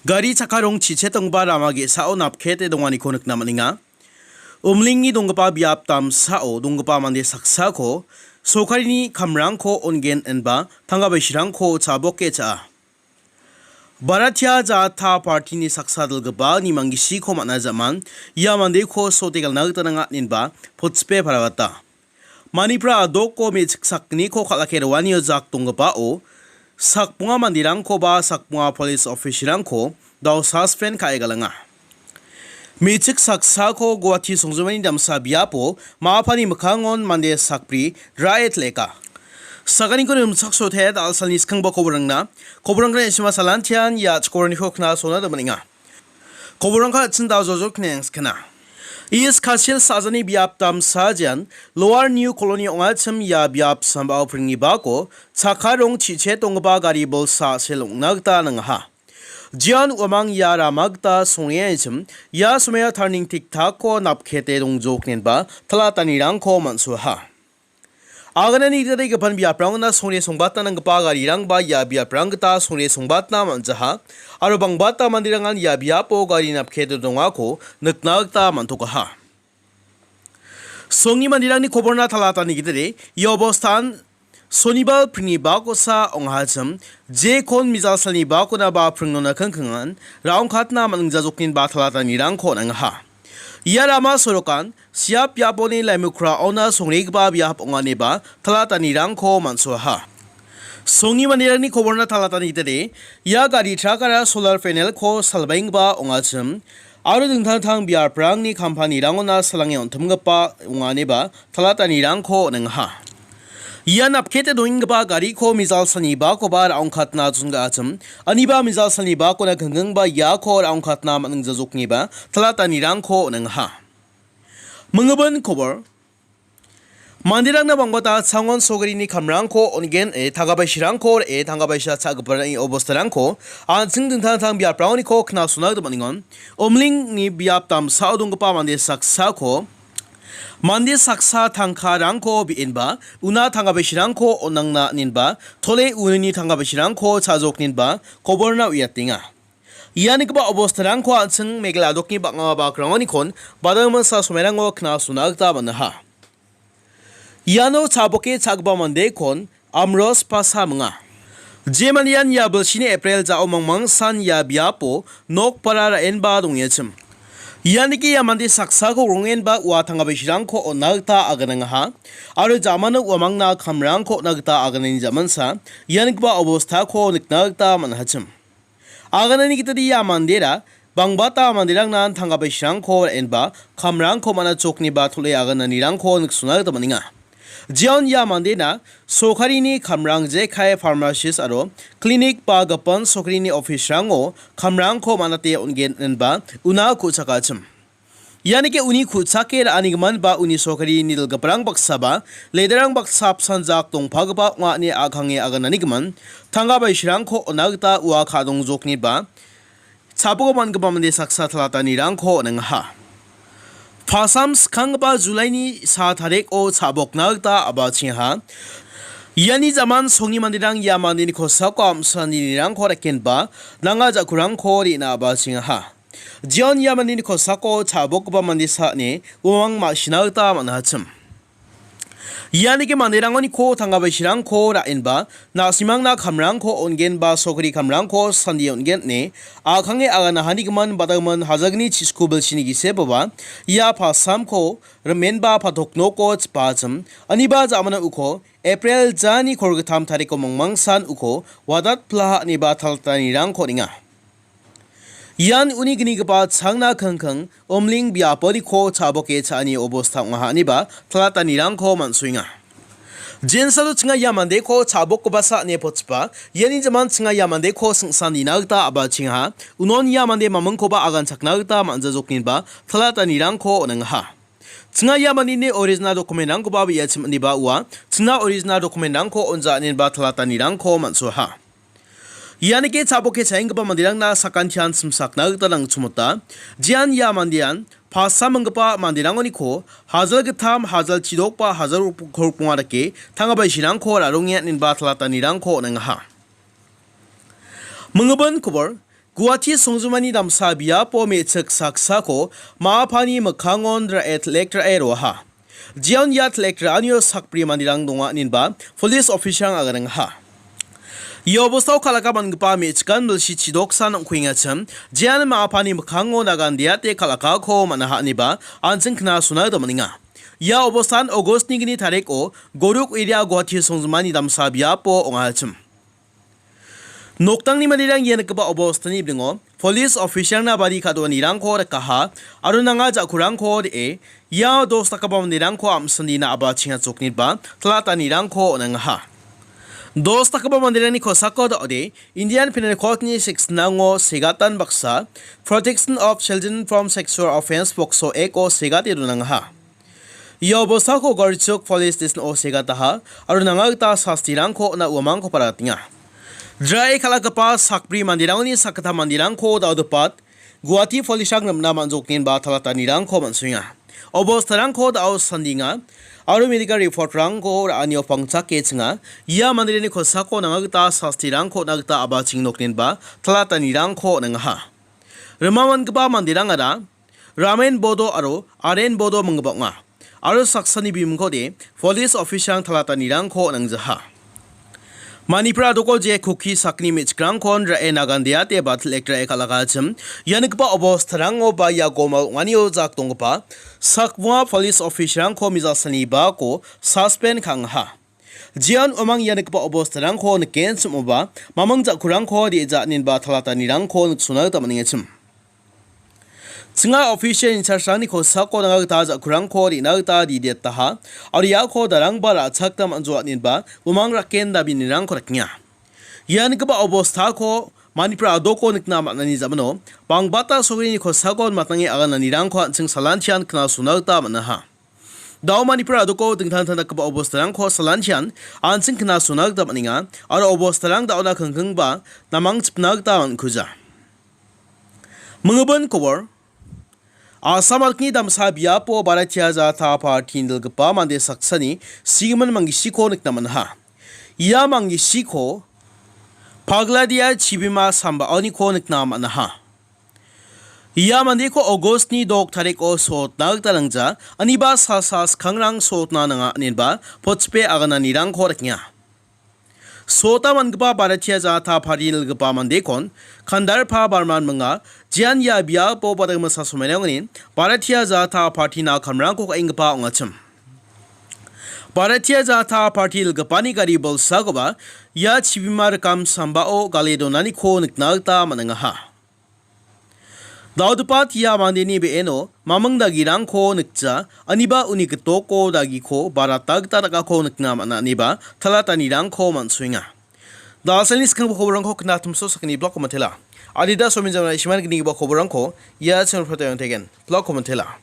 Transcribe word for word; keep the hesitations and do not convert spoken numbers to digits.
Gari chakka rong chichet donggipa rama ge·sao napkete donganiko nikna man·enga. Umlingni donggipa biap damsao donggipa mande saksako sorkarini kamrangko on·gen inba tangka baisirangko cha·boke cha·a. Bharatiya Janata Party-ni saksa dilgipa Nimangisiko man·a jaman ia mandeko sote galna gita nanga inba potspe paragata. Manipura a·doko me·chik sakgniko kal·ake roanio jak donggipao sakbonga manderangkoba sakbonga police officer-rangko dao suspend ka·e galenga. Me·chik saksako Guwahati songjinmani damsa biapo ma·apani mikkangon mande sakbri ra·e tile·eka. Saganiko rimchaksoe, dal·salni skangba koborangna, koborangna isima salantian ia chikoraniko knasona damanenga. Koborangka chin dao jojok neng skena. East Khasi Hills sajani biap damsa jian Lower New Colony ong·achim ia biap sambao pringnibako chakka rong chichet donggipa gari bolsa sel ong·na gita nangaha. Jian uamang ia rama gita songreaichim ia somaya turning tik-tako napkete dongjoknenba talatanirangko man·soaha. Aganani gita daigipan biaprangna songre songbatna nanggipa garirangba ia biaprang gita songre songbatna man·jaha aro bangbata manderangan ia biapo gari napkete dongako nikna gita man·tokaha. Songni manderangni koborna talatani gitade ia obostan Sonibar pringni bakosa ong·ahachim, jekon mijalsalni bakona ba pringnona kingkingan ra·ongkatna man·ingjajoknin ba talatanirangko on·angaha. Ia rama sorokan siap biaponi laimikraona songregipa biap ong·aniba talatanirangko man·soaha. Songni manderangni koborna talatani gitade ia gari trakara solar panel-ko salbaenggipa ong·achim, aro dingtang dingtang biaprangni kampanirangona salange on·timgipa ong·aniba talatanirangko on·engaha. Ia napkete dongenggipa gariko mijalsalni bakoba ra·ongkatna chonga·achim, aniba mijalsalni bakona kinggingba iako ra·ongkatna man·ingjajokniba talatanirangko on·engaha. Mingibin kobor. Manderangna bangbata changon sokarini kamrangko on·gen e tangka baisirangko re·e tangka baisa cha·giparangni obostarangko an·ching dingtang dingtang biaprangoniko knasona gita man·engon. Umlingni biap damsao donggipa mande saksako mande saksa tangkarangko be·enba una tangka baisirangko on·angna ninba tole unini tangka baisirangko cha·jokninba koborna uiatenga. Ia nikgipa obostarangko an·ching Meghalaya a·dokni bang·a bakrangonikon badamasa somerango knasona gita man·aha. Iano cha·boke cha·gipa mandekon Amros Pasa minga. Je mandean ia bilsini April ja·o mangmangsan ia biapo nokpara ra·enba dongengachim. Ianike ia mande saksako rongenba ua tangka baisirangko on·na gita aganangaha aro jamano uamangna kamrangko on·na gita aganani jamansa ia nikgipa obostako nikna gita man·achim. Aganani gitade ia mandera bangbata manderangna tangka baisirangko ra·enba kamrangko man·achokniba tole agananirangko niksona gita man·enga. Jeon ia mandena sorkarini kamrang jekai pharmacist aro klinik ba gipin sorkarini office-rango kamrangko man·ate on·gen inba una ku·chakachim. Ianike uni ku·chake ra·anigimin ba uni sorkari nidilgiparang baksaba ledarang baksa apsan jak dongpagipa ong·a ine a·kange agananigimin tangka baisirangko on·a gita ua ka·dongjokniba cha·bogipa man·gipa mande saksa talatanirangko on·engaha. Pasam skanggipa Julaini sa tariko cha·bokna gita a·bachengaha. Iani jaman songni manderang ia mandeni kosako am·sa nirangko rakenba nanga ja·kurangko re·na a·bachengaha. Jeon ia mandeni kosako cha·bokgipa mande sa·ani uamang ma·sina gita man·achim. Ianike manderangoniko tangka baisirangko ra·enba na·simangna kamrangko on·genba sokri kamrangko sandie on·gen ine a·kange aganahanigimin badagimin hajalgni chisku bilsini giseboba ia pasamko rimenba patok noko chipachim aniba ja·mano uko April jani kolgittam tariko mangmangsan uko wadat plaha ine ba talatanirangko on·enga. Ian uni gnigipa changna kingking umling biaponiko cha·boke cha·ani obosta ong·aha ine ba talatanirangko man·soenga. Jensalo chinga ia mandeko cha·bokgipasa ine pochipa, iani jaman chinga ia mandeko singsan nina gita a·bachengaha. Unon ia mande mamingkoba aganchakna gita man·jajokninba talatanirangko on·engaha. Chinga ia mandeni original document-rangkoba be·achim ine ba ua. Chinga original document-rangko on·ja ine ba talatanirangko man·soaha. Ianike cha·boke cha·enggipa manderangna sakantian simsakna gita nangchimota. Jean ia mandean pasa minggipa manderangoniko hajal gittam, hajal chidok ba hajal kolgrik bonga dake tangka baisirangko ra·rongenga ineba talatanirangko on·engaha. Minggipa kobor, Guwahati songjinmani damsa biapo me·chik saksako ma·apani mikkangon ra·e telek ra·e roaha. Jeon ia telek ra·anio sakbri manderang donga, inenba police officer-rang aganengaha. Ia obostao kal·aka man·gipa me·chikan bilsi chidoksan ong·kuengachim, jeon ma·apani mikkango nagandeate kal·akako man·aha, ineba an·ching kna sona gita man·enga. Ia obostan August-ni gni tariko Goruk area Guwahati songjinmani damsa biapo ong·achim. Noktangni manderang ia nikgipa obostani bringo police officer-na bari ka·doanirangko rikaha aro nanga ja·kurangko re·e, ia dos dakgipa manderangko am·sandina a·bachenga choknitba talatanirangko on·angaha. Dos dakgipa manderangni kosako da·ode Indian Penal Code-ni section-ango segatan baksa Protection of Children from Sexual Offence, POCSO Act-o segate donangaha. Ia obostako Garichuk Police Station-o segataha aro nanga gita sastirangko on·a uamangko paratenga. Dra·e kal·gipa sakbri manderangoni sakgittam manderangko da·odepat Guwahati police-rang rimna man·joknenba talatanirangko man·soenga. Obostarangko da·o sandenga aro medical report-rangko ra·anio pangchake chinga. Ia manderangni kosako nanga gita sastirangko on·a gita a·bacheng noknenba talatanirangko on·angaha. Rima man·gipa manderangara Ramen Bodo aro Aren Bodo minggipa ong·a. Aro saksani bimingkode police officer-rang talatanirangko on·angjaha. Manipur adoko je Kuki sakni me·chikrangkon ra·e nagandeate ba telek ra·e kal·akachim, ia nikgipa obostarango ba ia gomal ong·anio jak donggipa sakbonga police officer-rangko mijasani bako suspend ka·angaha. Jeon uamang ia nikgipa obostarangko nikenchim oba, maming ja·kurangko re·ja inenba talatanirangko niksona gita man·engachim. Chinga official in-charge-rangni kosako nanga gita ja·kurangko re·na gita didetaha, aro iako darangba ra·chakna man·joa inenba uamang raken dabinirangko rikenga. Ia nikgipa obostako Manipur adoko nikna man·ani jamano, bangbata sogrini kosako matnange agananirangko an·ching salantian knasona gita man·aha. Dao Manipur adoko dingtang dingtang dakgipa obostarangko salantian an·ching knasona gita man·enga, aro obostarang daona kingkingba namangchipna gita man·kuja. Mingibin kobor. Assam adikni damsa biapo Bharatiya Janata Party-ni dilgipa mande saksani sigimin manggisiko nikna man·aha. Ia manggisiko Pagladia chibima sambaoniko nikna man·aha. Ia mandeko August-ni dok tariko sotna gita nangja, aniba salsa skangrang sotna nanga inenba pochipe agananirangko rikenga. Sota man·gipa Bharatiya Janata Party-ni dilgipa mandekon Kandarpa Barman minga, jean ia biapo badangmasa somairangoni Bharatiya Janata Party-na kamrangko ka·enggipa ong·achim. Bharatiya Janata Party dilgipani gari bolsakoba ia chibima rikam sambao gale donaniko nikna gita man·engaha. Daodipat ia mandeni be·eno maming dagirangko nikja, aniba uni gitoko dagiko barata gita dakako nikna man·a, ineba talatanirangko man·soenga. Dalsalni skanggipa koborangko knatimso sakgni blokko mantela. Adida sominjamna isiman gnigipa koborangko ia channel photo yang tegen blokko mantela.